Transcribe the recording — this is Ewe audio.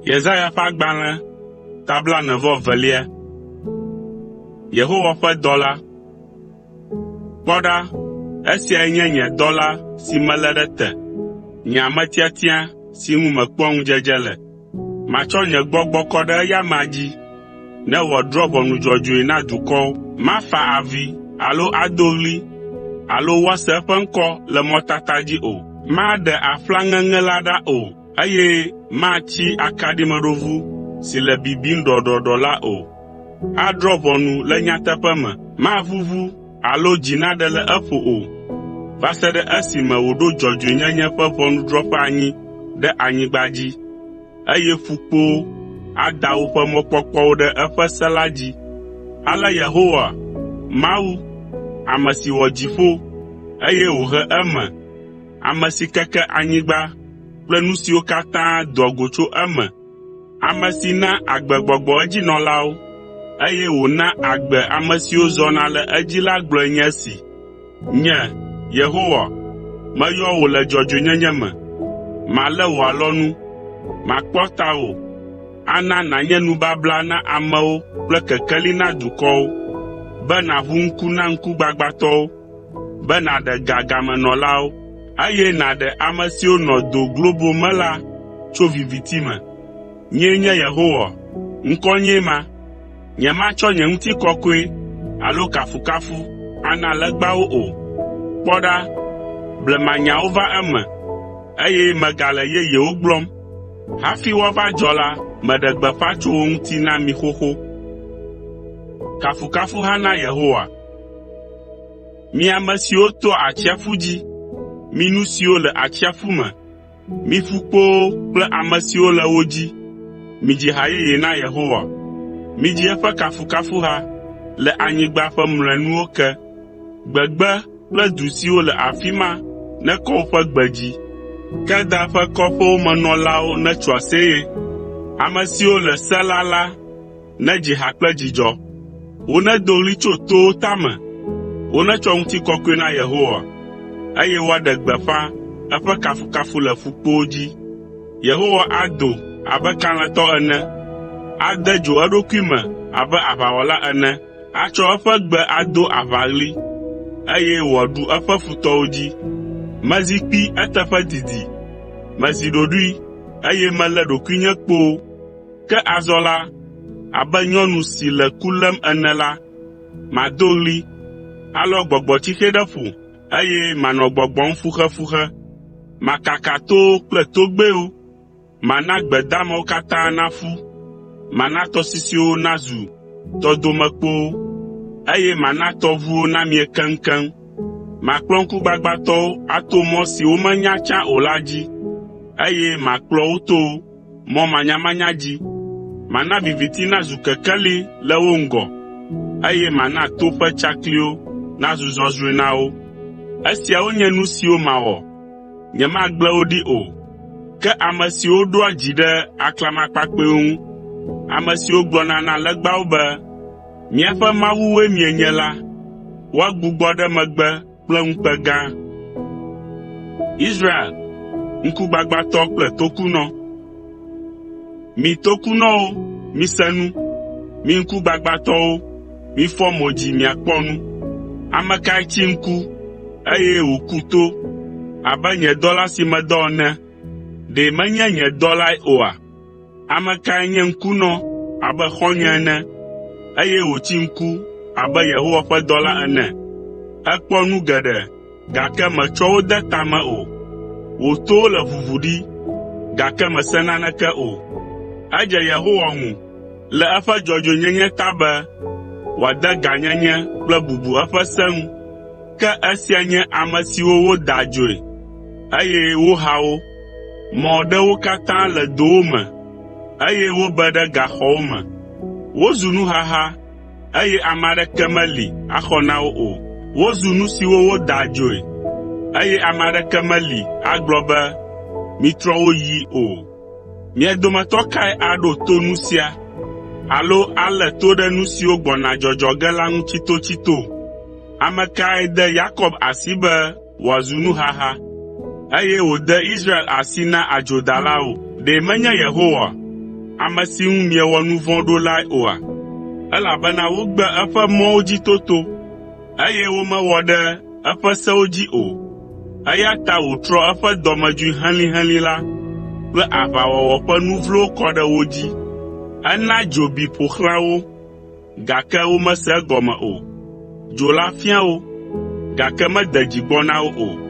Yesaya ƒe agbalẽ ta blaene-vɔ-evelia. Yehowa ƒe dɔla. Kpɔ ɖa, esiae nye nye dɔla si melé ɖe te, nye ame tiatia si ŋu mekpɔa ŋudzedze le. Matsɔ nye gbɔgbɔ kɔ ɖe eya amea dzi, ne wòadrɔ̃ ʋɔnu dzɔdzɔe na dukɔwo. Mafa avi alo ado ɣli alo woase eƒe ŋkɔ le mɔtata dzi o. Maɖe aƒla ŋeŋe la ɖa o, eye matsi akaɖimeɖovu si le bibim ɖɔɖɔɖɔ la o. Adrɔ̃ ʋɔnu le nyateƒe me. Maʋuʋu alo dzi naɖe le eƒo o, va se ɖe esime wòɖo dzɔdzɔenyenye ƒe ʋɔnudrɔ̃ƒe anyi ɖe anyigba dzi, eye ƒukpowo ada woƒe mɔkpɔkpɔwo ɖe eƒe se la dzi. Ale Yehowa, Mawu, ame si wɔ dziƒo, eye wòhe eme, ame si keke anyigba kple nu siwo katã doa go tso eme, ame si na agbegbɔgbɔ edzinɔlawo, eye wòna agbe ame siwo zɔna le edzi la gblɔe nye esi: “Nye, Yehowa, meyɔ wò le dzɔdzɔenyenye me, malé wò alɔnu, makpɔ tawò, ana nànye nubabla na amewo kple kekeli na dukɔwo, be nàʋu ŋku na ŋkugbagbãtɔwo, be nàɖe ga gamenɔlawo, eye nàɖe ame siwo nɔ do globo me la tso viviti me. Nyee nye Yehowa, ŋkɔnyee ma. Nyematsɔ nye ŋutikɔkɔe alo kafukafu ana legbawo o. Kpɔ ɖa, blemanyawo va eme, eye megale yeyewo gblɔm. Hafi woava dzɔ la, meɖe gbeƒã tso wo ŋuti na mi xoxo.” Mi ame siwo toa atsiaƒu dzi, mi nu siwo le atsiaƒu me, mi ƒukpowo kple ame siwo le wo dzi, midzi ha yeye na Yehowa. Midzi eƒe kafukafuha le anyigba ƒe mlɔenuwo ke. Gbegbe kple du siwo le afi ma nekɔ woƒe gbe dzi. Kedar ƒe kɔƒewo me nɔlawo netso aseye. Ame siwo le Sela la nedzi ha kple dzidzɔ. Wonedo ɣli tso towo tame, wonetsɔ ŋutikɔkɔe na Yehowa, eye woaɖe gbeƒã eƒe kafukafu le ƒukpowo dzi. Yehowa ado abe kalẽtɔ ene, ade dzo eɖokui me abe aʋawɔla ene, atsɔ eƒe gbe ado aʋaɣli, eye wòaɖu eƒe futɔwo dzi. Mezi kpi eteƒe didi, mezi ɖoɖoe, eye melé ɖokuinye kpoo. Ke azɔ la, abe nyɔnu si le ku lém ene la, mado ɣli, alɔ gbɔgbɔtsixe ɖe ƒo, eye manɔ gbɔgbɔm fuxefuxe. Makaka towo kple togbɛwo, mana gbe damawo katã naƒu, mana tɔsisiwo nazu tɔdomekpowo, eye mana tɔʋuwo namie keŋkeŋ. Makplɔ ŋkugbagbãtɔwo ato mɔ si womenya tsã o la dzi, eye makplɔ wo to mɔ manyamanya dzi. Mana viviti nazu kekeli le wo ŋgɔ, eye mana to ƒe tsakliwo nazu zɔzrɔ̃e na wo. Esiawo nye nu siwo mawɔ, nyemagblẽ wo ɖi o. Ke ame siwo ɖoa dzi ɖe aklamakpakpɛwo ŋu, ame siwo gblɔna na legbawo be, ‘Míaƒe mawuwoe mienye’ la, woagbugbɔ ɖe megbe kple ŋukpe gã. Israel, ŋkugbagbãtɔ kple tokunɔ. Mi tokunɔwo, mise nu; mi ŋkugbagbãtɔwo, mifɔ mo dzi miakpɔ nu. Ame kae tsi ŋku, eye wòku to abe nye dɔla si medɔ ene? Ɖe menye nye dɔlae oa? Ame kae nye ŋkunɔ abe xɔ̃nye ene, eye wòtsi ŋku abe Yehowa ƒe dɔla ene? Èkpɔ nu geɖe, gake mètsɔ wo de ta me o. Wò towo le ʋuʋu ɖi, gake mèse naneke o. Edze Yehowa ŋu le eƒe dzɔdzɔenyenye ta be wòade gãnyenye kple bubu eƒe se ŋu. Ke esia nye ame siwo woda adzoe, eye woha wo. Mɔ ɖe wo katã le dowo me, eye wobe ɖe gaxɔwo me. Wozu nuhaha, eye ame aɖeke meli axɔ na wo o. Wozu nu siwo woda adzoe, eye ame aɖeke meli agblɔ be, “Mitrɔ wo yii” o. Mia dometɔ kae aɖo to nu sia alo alé to ɖe nu siwo gbɔna dzɔdzɔ ge la ŋu tsitotsito? Ame kae de Yakob asi be wòazu nuhaha, eye wòde Israel asi na adzodalawo? Ɖe menye Yehowa, ame si ŋu miewɔ nu vɔ̃ ɖo lae oa? Elabena wogbe eƒe mɔwo dzi toto, eye womewɔ ɖe eƒe sewo dzi o. Eya ta wòtrɔ eƒe dɔmedzoe helĩhelĩ la kple aʋawɔwɔ ƒe nu vlowo kɔ ɖe wo dzi. Ena dzo bi ƒo xlã wo, gake womese egɔme o. Dzo la fia wo, gake mede dzi gbɔ na wo o.